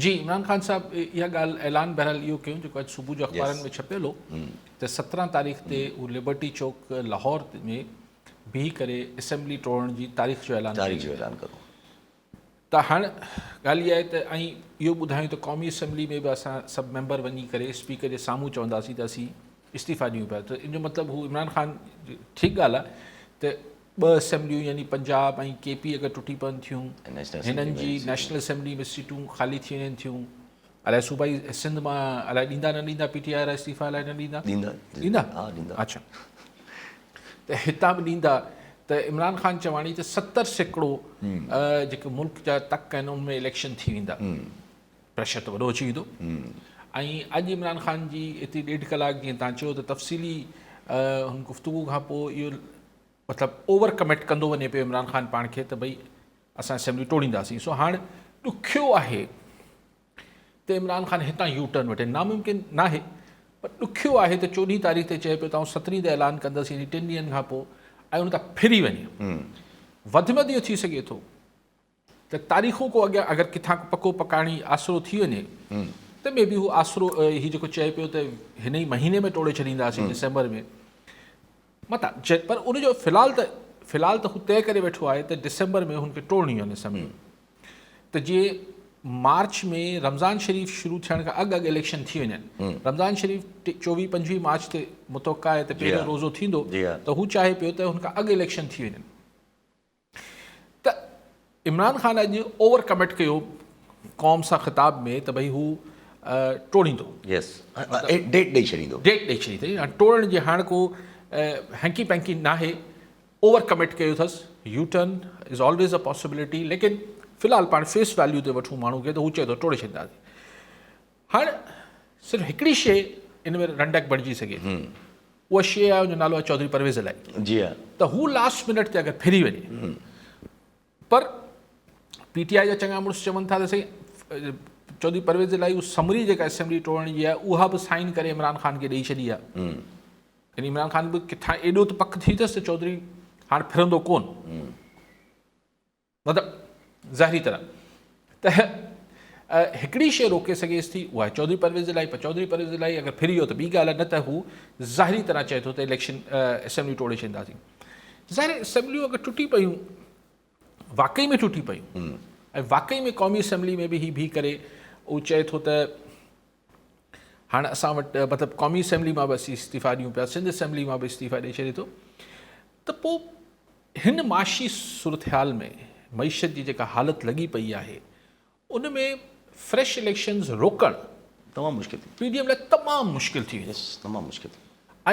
جي عمران خان صاحب اها ڳالهه اعلان بهرحال اهو ڪيو جيڪو اڄ صبح جو اخبارن ۾ ڇپيل هو ته 17 تاريخ تي هو لبرٽي چوڪ لاهور ۾ بيهي ڪري اسيمبلي ٽوڙڻ جي تاريخ جو اعلان تاريخ جو اعلان ڪندو. ته هاڻ ڳالهه اها آهي ته ۽ اهو ٻڌايون ته قومي اسيمبلي ۾ به اسان سڀ ميمبر وڃي ڪري اسپيڪر جي سامهون چونداسين ته اسين استعيفا ڏيون پيا ته ان جو مطلب هو عمران خان ٺيڪ ڳالهه آهي ته ٻه اسيمبليون يعني پنجاب ۽ ڪي پي اگر ٽٽي پون ٿيون هنن جي نيشنل اسيمبلي ۾ سيٽون خالي ٿي وڃن ٿيون الائي صوبائي سنڌ مان الائي ڏيندا نه ڏيندا پي ٽي آء وارا استعيفا الائي نه ڏيندا ڏيندا ڏيندا ها ڏيندا اڇا ته هتان به ڏيندا ته عمران خان چواڻي ته 70% جيڪي ملڪ جا تڪ آهن ان ۾ اليڪشن ٿي ويندا پريشر ته وڏو اچي ويندو ۽ اڄ عمران خان جي ايتري ڏيڍ ڪلاڪ جيئن تان چيو ته تفصيلي هن گفتگو کان پوء اهو مطلب اوور ڪمٽ ڪندو وڃي پيو عمران خان پاڻ کي ته ڀئي اسان اسيمبلي ٽوڙينداسين سو هاڻ ڏکيو آهي ته عمران خان هتان يو ٽرن وٺي ناممڪن ناهي پر ڏکيو آهي ته 14 تاريخ تي چئي پيو ته آئون 17 تي اعلان ڪندس يعني ٽن ڏينهن کان پوء ۽ ان تان ڦري وڃي. وڌ ۾ وڌ اهو ٿي سگهي ٿو ته تاريخون ڪو اڳيان اگر ڪٿان ڪو پڪو پڪاڻي آسرو ٿي وڃي ته مي بي هو آسرو هي جيڪو چئي پيو ته هن ئي مهيني ۾ ٽوڙي ڇڏينداسين ڊسمبر ۾ متان پر ان جو في الحال ته في الحال ته هو طئي ڪري ويٺو آهي ته ڊسمبر ۾ هن کي ٽوڙڻي آهي اسيمبلي ته جيئن مارچ ۾ رمضان شريف شروع ٿيڻ کان اڳ اڳ اليڪشن ٿي وڃن رمضان شريف 24 25 مارچ تي متوقع آهي ته پهريون روزو ٿيندو ته هو چاهي پيو ته هن کان اڳ اليڪشن ٿي وڃن ته عمران خان اڄ اوور ڪمٽ ڪيو قوم سان خطاب ۾ ته ڀئي هو ٽوڙيندو. يس ڊيٽ ڏئي ڇڏيندو. ڊيٽ ڏئي ڇڏي اٿئي هاڻ ٽوڙڻ جي هاڻ ڪو هينڪي پينڪي ناهي اوور ڪمٽ ڪيو اٿس U turn is always a possibility ليڪن في الحال پاڻ فيس ويليو تي وٺون ماڻهو کي ته هو چئي ٿو ٽوڙي ڇڏينداسين هاڻ صرف هڪڙي شيء ان ۾ رنڊڪ بڻجي سگهي ٿي اها شيء آهي ان جو نالو آهي چوڌري پرويز الاهي جي ها ته هو لاسٽ منٽ تي اگر ڦري وڃي پر پي ٽي آء جا چڱا مڙس چون ٿا ته سائين چوڌري پرويز الاهي اها سمري جيڪا اسيمبلي ٽوڙڻ جي آهي اها به سائن ڪري عمران خان کي ڏئي ڇڏي آهي يعني عمران خان به ڪٿان ايڏو ته پڪ ٿي اٿس ته چوڌري هاڻ ڦرندو ڪون مطلب ظاهري طرح ته هڪڙي شيء روڪي سگهيس ٿي اها آهي چوڌري پرويز الاهي پر چوڌري پرويز الاهي اگر ڦري ويو ته ٻي ڳالهه آهي نه ته هو ظاهري طرح چئي ٿو ته اليڪشن اسيمبلي ٽوڙي ڇڏينداسين ظاهر اسيمبليون اگر ٽٽي پيون واقعي ۾ ٽٽي پيون ۽ واقعي ۾ قومي اسيمبلي ۾ به هي بيهي ڪري اهو چئي ٿو ته هاڻ اسان وٽ مطلب قومي اسيمبلي مان به اسين استعيفا ڏيون پيا سنڌ اسيمبلي مان به استعيفا ڏئي ڇڏي ٿو ته پوء هن معاشي صورتحال ۾ معيشت جي جيڪا حالت لڳي پئي آهي ان ۾ فريش اليڪشنز روڪڻ تمام مشڪل ٿي پي ڊي ايم لاء تمام مشڪل ٿي ويندو. تمام مشڪل ٿي.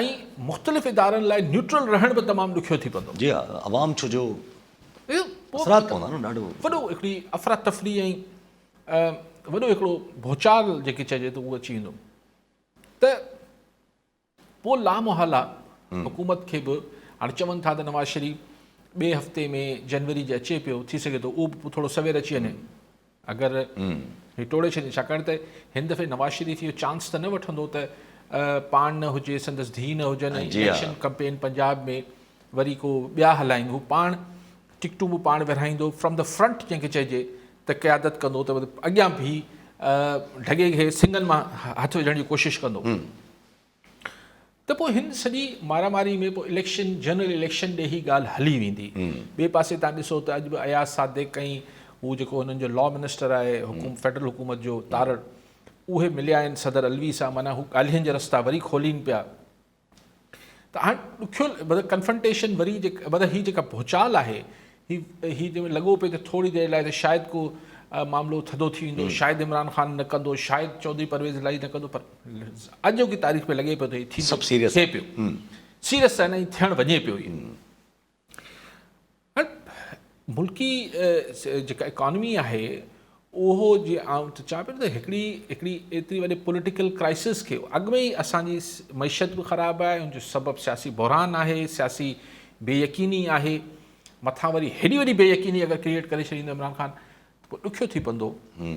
۽ مختلف ادارن لاء نيوٽرل رهڻ به تمام ڏکيو ٿي پوندو. جي ها عوام ڇو جو اثرات پوندا نه ڏاڍو. وڏو هڪڙي افراتفري ۽ وڏو هڪڙو ڀوچال جيڪي چئجي ٿو اهو اچي ويندو ته پوء لامحاله حڪومت کي به هاڻي چون ٿا ته نواز شريف ٻئي هفتي ۾ جنوري جي اچي پيو ٿي سگهي ٿو اهو به ٿورو سوير اچي وڃي اگر هي ٽوڙي ڇڏي ڇاڪاڻ ته هن دفعي نواز شريف اهو چانس ته نه وٺندو ته پاڻ نه هجي سندس ڌيء نه هجن ۽ اليڪشن ڪمپين پنجاب ۾ وري ڪو ٻيا هلائين هو پاڻ ٽڪٽون به پاڻ ورهائيندو فرام the front جنهن کي چئجي ته قيادت ڪندو ته اڳيان بيهي ڍڳي کي سنگن مان هٿ وجهڻ جي ڪوشش ڪندو ته پوء هن سڄي مارا ماري ۾ پوء اليڪشن جنرل اليڪشن ڏي هي ڳالهه هلي ويندي ٻئي پاسي تان ڏسو ته اڄ به اياز صادق ۽ هو جيڪو هنن جو لا منسٽر آهي حڪوم فيڊرل حڪومت جو تارڙ اهي مليا آهن صدر علوي سان معنيٰ هو ڳالهين جا رستا وري کولين پيا ته هاڻ ڏکيو مطلب ڪنفرنٽيشن وري مطلب هي جيڪا ڀوچال آهي هي هي جنهن ۾ لڳو پئي ته ٿوري دير لاء ته شايد ڪو معاملو ٿڌو ٿي ويندو شايد عمران خان نه ڪندو شايد چوڌري پرويز الاهي نه ڪندو پر اڄوڪي تاريخ ۾ لڳي پيو ته هي ٿيندو سڀ سيريس ٿئي پيو سيريس آهي نه ٿيڻ وڃي پيو هي هاڻ ملڪي جيڪا اڪانومي آهي اهو جي آئون ته چوان پيو ته هڪڙي هڪڙي ايتري وڏي پوليٽيڪل ڪرائسس کي اڳ ۾ ئي اسان جي معيشت به خراب آهي ان جو سبب سياسي بحران آهي سياسي بي يقيني آهي مٿان وري هيڏي وڏي بي يقيني اگر ڪريئيٽ ڪري ڇڏيندو عمران خان ته پوء ڏکيو ٿي پوندو.